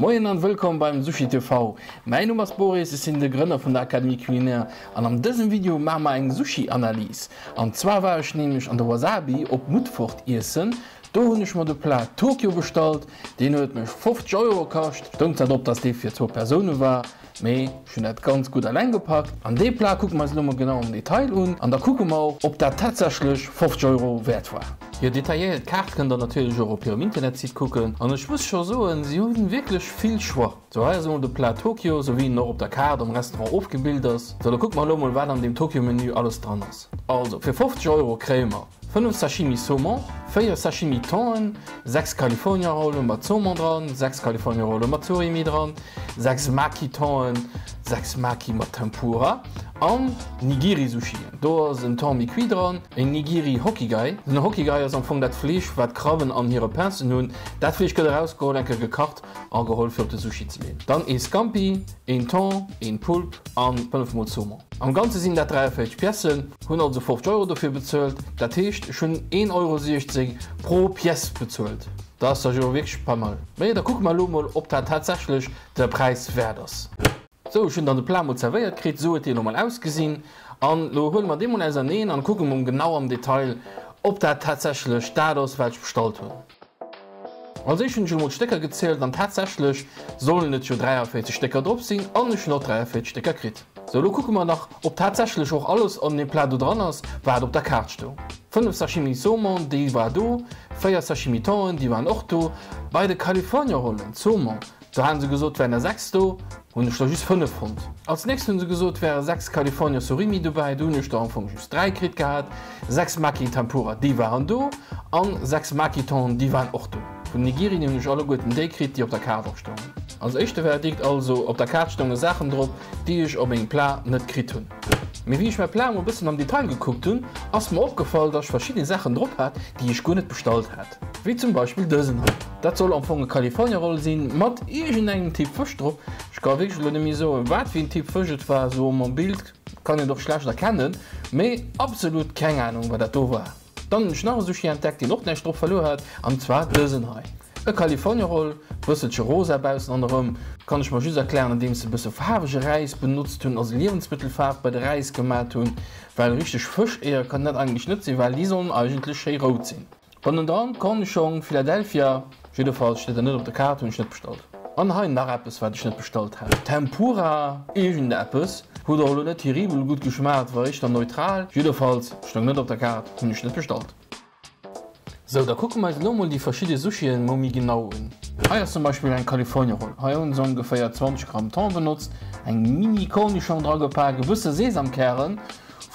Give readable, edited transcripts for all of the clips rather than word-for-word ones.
Moien an wëllkomm beim Sushi TV. Mäin Numm ass Boris, ech sinn de Grënner vun der Académie Culinaire an an dësem Video maache mer eng Sushi Analyse. An zwar war ech nämlech an der Wasabi op Mutfort iessen. Do hunn ech mer de Plat Tokyo bestallt, deen huet mech 50 Euro kascht. Stoung zwar drop dass dee fir zwou Persoune war, Mee ech hunn dat ganz gutt eleng gepackt. An dee Plat kucke mer eis elo mol genau am Detail un an da kucke mer och, ob dat tatsächlech 50 Euro wäert war. Hir detailléiert Kaart kënnt der natierlech och op hirem Internetsite kucken. An ech muss scho soen, si hu wierklech vill Choix. Sou, hei ass emol de Plat Tokyo, sou wéi en och op der Kaart am Restaurant ofgebilt ass. Sou, da kucke mer elo mol, wat an deem Tokyo-Menü alles dran ass. Also, fir 50 Euro kréie mer 5 Sashimi Saumon, 4 Sashimi Thonen, 6 California Rolle mat Saumon dran, 6 California Rolle mat Surimi dran, 6 Maki Thonen, 6 Maki mat Tempura an Nigiri Sushien. Do ass en Thon mi-cuit dran, en Nigiri Hokkigai. Den Hokkigai ass am Fong dat Fleesch wat d'Krabben an hire Pincen hunn. Dat Fleesch gëtt erausgeholl, eng Kéier gekacht a geholl fir op de Sushi ze leen. Dann ee Scampi, een Thon, een Poulpe an 5 mol Saumon. Am Ganze sinn dat 43 Piècen. Hunn also 50 Euro dofir bezuelt, dat heescht ech hunn 1,16 Euro pro Pièce bezuelt. Dat ass da jo wierklech pas mal. Mee da kucke mer elo mol ob dat tatsächlech de Präis wäert ass. Sou, ech hunn dann de Plat mol zerwéiert kritt, sou huet dee elo mol ausgesinn. An elo huele mer dee mol auserneen an kucke mol genau am Detail ob dat tatsächlech dat ass wat ech bestallt hunn. Als éischt hunn ech emol d'Stécker gezielt an tatsächlech sollen et jo 43 Stécker drop sinn an ech hunn och 43 Stécker kritt. Sou, elo kucke mer nach ob tatsächlech och alles an deem Plat do dran ass wat op der Kaart stoung. 5 Sashimi Saumon, déi war do, 4 Sashimi Thonen, déi waren och do, bei de California Rollen Saumon, Do haten se gesot wären der 6 do, hunn ech der just 5 fonnt. Als nächst hunn se gesot wäre 6 California Surimi dobäi, do hunn ech der am Fong just 3 kritt gehat. 6 Maki Tempura, déi waren do an 6 Maki Thon, déi waren och do. Vun Nigirien hunn ech alleguerten déi kritt, déi op der Kaart och stoungen. Als éischte Verdikt also, op der Kaart stounge Saachen drop, déi ech op mengem Plat net kritt hunn. Mee wéi ech mäi Plat emol bëssen am Detail gekuckt hunn, ass mer opgefall, dass ech verschidde Saachen drop hat, déi ech guer net bestallt hat. Wéi zum Beispill dësen hei. Dat soll am Fong e California Roll sinn, mat iergendengem Typ Fësch drop. Ech ka wierklech elo net méi soen, wat fir een Typ Fësch et war, sou mam Bild kann een et och schlecht erkennen, mee absolut keng Ahnung wat dat do war. Dann hunn ech nach e Sushi entdeckt, deen och näischt drop verluer hat, an zwar dësen hei. E California Roll, bësselche rosa baussen an erëm. Kann ech mer just erklären andeems se bësse faarwege Räis benotzt hunn, also Liewensmëttelfaarf bei de Räis gemat hunn, well richteg Fëscheeër kann dat eigentlech net sinn, well déi sollen eigentlech schéi rout sinn. Bannendran Cornischong, Philadelphia, jiddefalls steet dat net op der Kaart, hunn ech net bestallt. An hei nach eppes wat ech net bestallt hat, Tempura iergendeppes, huet och elo net terribel gutt geschmaacht, war éischter neutral, jiddefalls stoung net op der Kaart, hunn ech net bestallt. Sou, da kucke mer eis elo mol déi verschidde Sushien mol méi genau un. Hei ass zum Beispill eng California Roll, hei hunn se ongeféier 20 Gramm Thon benotzt, eng mini Cornischong dragepak, e bësse Sesamkären,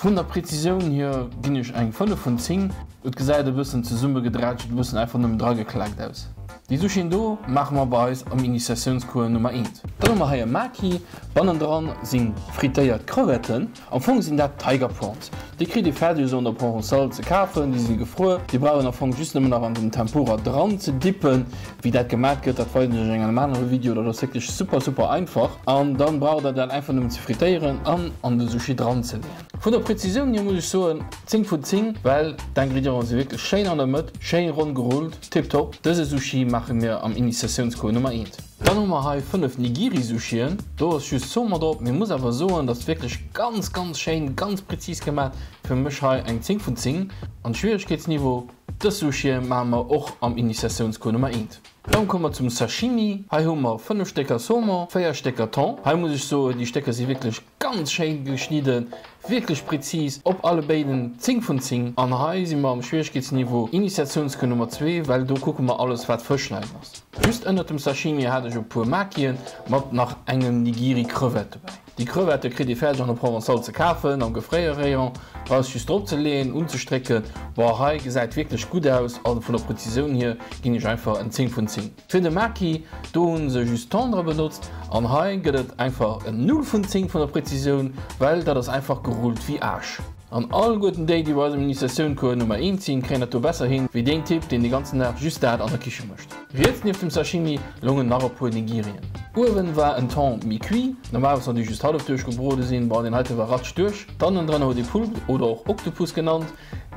Vun der Präzisioun hier ginn ech eng 5 vun 10. Et gesäit e bëssen zesummegedrätschelt, e bëssen einfach nëmmen drageklackt aus. Déi Sushien do maache mer bei eis am Initiatiounscours Nummer eent. Dann hu mer hei e Maki, bannendran si frittéiert Crevetten, am Fong sinn dat Tiger Prawns. Déi kritt ee fäerdeg esou an der Provençale ze kafen, déi si gefruer, déi brauch een am Fong just nëmmen nach an den Tempura dran ze dippen. Wéi dat gemat gëtt, dat weisen ech iech an engem anere Video, dat ass wierklech super super einfach. An dann braucht der dat einfach nëmmen ze frittéieren an an de Sushi dran ze leeën. Vun der Präzisioun hier muss ech soen 10 vun 10, well d'Ingredienten si wierklech schéin an der Mëtt, schéin ronn gerullt, tiptop. Dëse Sushi maache mir am Initiatiounscours Nummer 1. Dann hu mer hei 5 Nigiri Sushien, do ass just Saumon drop, mee muss awer soen, dat ass wierklech ganz ganz schéin, ganz präzis gemat. Fir mech hei eng 10 vun 10 an Schwieregkeetsniveau. Dës Sushie maache mer och am Initiatiounscours Nummer eent. Dann komme mer zum Sashimi. Hei hu mer 5 Stécker Saumon, 4 Stécker Thon. Hei muss ech soen, déi Stécker si wierklech ganz schéin geschnidden, wierklech präzis, op alle béiden 10 vun 10. An hei si mer am Schwieregkeetsniveau Initiatiounscours Nummer 2, well do kucke mer alles wat Fëschschneiden ass. Just ënnert dem Sashimi hat ech e puer Makien mat nach engem Nigiri Crevette dobäi. Déi Crevette kritt ee fäerdeg an der Provençale ze kafen, am Gefréierrayon. Brauchs just drop ze leeën, unzestrécken. Boah, hei gesäit wierklech gutt aus, also vun der Präzisioun hier ginn ech einfach en 10 vun 10. Fir de Maki, do hunn se just Tendre benotzt an hei gëtt et einfach en 0 vun 10 vun der Präzisioun, well dat ass einfach gerullt wéi Aasch. An alleguerten déi, déi bei eisem Initiatioun-Cours Nummer eent sinn, kréien dat do besser hin, wéi deen Typ, deen de ganzen Dag just dat an der Kiche mécht. Riets nieft dem Sashimi loungen nach e puer Nigirien. Uewen war en Thon mi-cuit, normalerweis wann déi just hallef duerchgebrode sinn, bon deen heite war ratsch duerch. Dann ënnendrënner huet ee Poulpe oder och Oktopus genannt,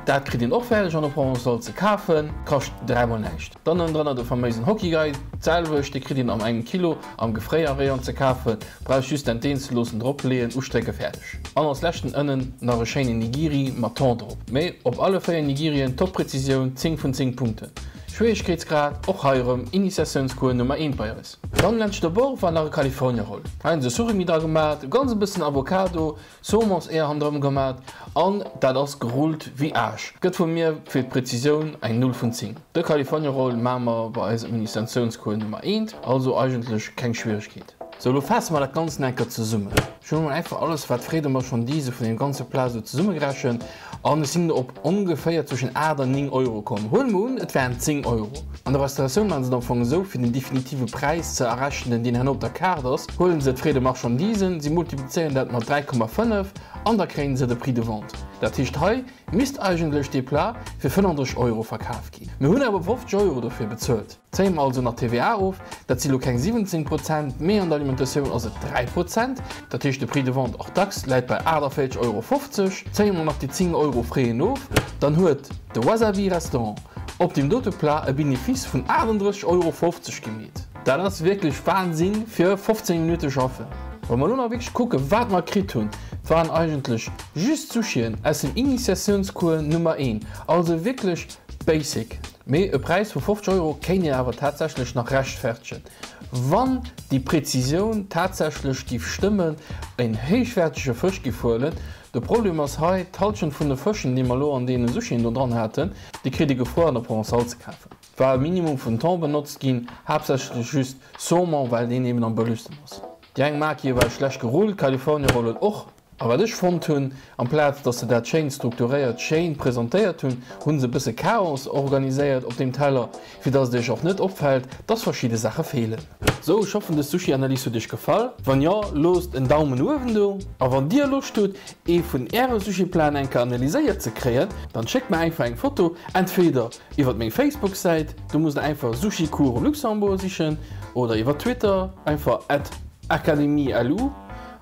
dat kritt een och fäerdeg an der Provençale ze kafen, kascht dräimol näischt. Dann ënnendrënner de faméisen Hokkigai, d'selwecht, dee kritt een am engem Kilo am Gefréierrayon ze kafen, brauchst just entdeen ze loossen, drop leeën, ustrécken, fäerdeg. An als leschten ënnen nach e schéinen Nigiri mat Thon drop. Mee op alle 4 Nigirien top Präzisioun, 10 vun 10 Punkten. Schwieregkeetsgrad och hei erëm Initiatiounscours Nummer 1 bei eis. Dann laanscht de Bord war nach e California Roll. Hei hunn se Surimi dra gemat, e ganz e bëssen Avocado, Saumons-Eeër handerëm gemat an dat ass gerullt wéi Aasch. Gëtt vu mir fir d'Präzisioun eng 0 vun 10. De California Roll maache mer bei eisem Initiatiounscours Nummer 1, also eigentlech keng Schwieregkeet. Sou, elo faasse mer dat Ganzt nach eng Kéier zesummen. Ech hunn emol einfach alles wat Frais de marchandise vun deem ganze Plat esou zesummegerechent an ech sinn op ongeféier zwëschen 8 an 9 Euro komm. Huele mer un et waren 10 Euro. An der Restauratioun maachen se et am Fong esou, fir den definitive Präis ze errechnen deen herno op der Kaart ass, huelen se d'Frais de marchandise, si multiplizéieren dat mat 3,5 an da kréien se de Prix de vente. Dat heescht hei misst eigentlech dee Plat fir 35 Euro verkaf ginn. Mir hunn awer 50 Euro dofir bezuelt. Zéie mer also nach d'TVA of, dat si lo keng 17 Prozent, mee an der Alimentatioun ass et 3 Prozent, dat heescht de Prix de vente hors taxe läit bei 48,50 Euro. Zéie mer nach déi 10 Euro Frais of, dann huet de Wasabi Restaurant op deem dote Plat e Benefice vun 38,50 Euro gemeet. Dat ass wierklech Wahnsinn fir 15 Minutte schaffen. Wa mer elo nach wierklech kucken, wat mer kritt hunn, et waren eigentlech just Sushien aus dem Initiatiounscours Nummer 1, also wierklech basic. Mee e Präis vu 50 Euro kéint een awer tatsächlech nach rechtfertegen, wann déi Präzisioun tatsächlech giff stëmmen, en héichwäertege Fësch giff huelen. De Problem ass hei, d'Halschent vun de Fëschen, déi mer elo an deene Sushien do dran haten, déi kritt ee gefruer an der Provençale ze kafen. War e Minimum vun Thon benotzt ginn, haaptsächlech just Saumon, well deen eben am bëllegsten ass. Déi eng Makie war schlecht gerullt, California Rollen och. A wat ech fonnt hunn, amplaz dass se dat schéin strukturéiert, schéin presentéiert hunn, hu se e bësse Chaos organiséiert op deem Teller, fir dass et iech och net opfält, dass verschidde Saache feelen. Sou, ech hoffen dës Sushi-Analys huet iech gefall. Wann jo, loosst en Daumen uewen do. A wann dir Loscht hutt, ee vun äre Sushi-Platen eng Kéier analyséiert ze kréien, dann schéckt mer einfach eng Foto, entweder iwwert meng Facebook-Säit, do musst der einfach Sushi Cours Luxembourg sichen, oder iwwer Twitter, einfach at academielu.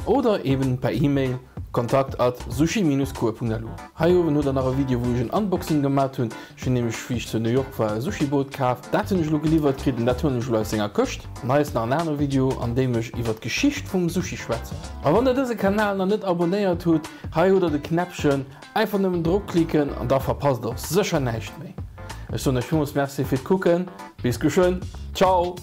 Oder eben per Email, kontakt at sushi-cour.lu. Hei uewen hutt der nach e Video wou ech en Unboxing gemat hunn. Ech hunn nämlech wéi ech zu New York war e Sushi-Boot kaf. Dat hunn ech elo geliwwert kritt an dat huelen ech elo aus senger Këscht. An hei ass nach en anere Video an deem ech iwwer d'Geschicht vum Sushi schwätzen. A wann der dëse Kanal nach net abonnéiert hutt, hei hutt der de Knäppchen, einfach nëmmen drop klicken an da verpasst der och sécher näischt méi. Ech soen iech villmools Merci fir d'Kucken, bis geschwënn, ciao!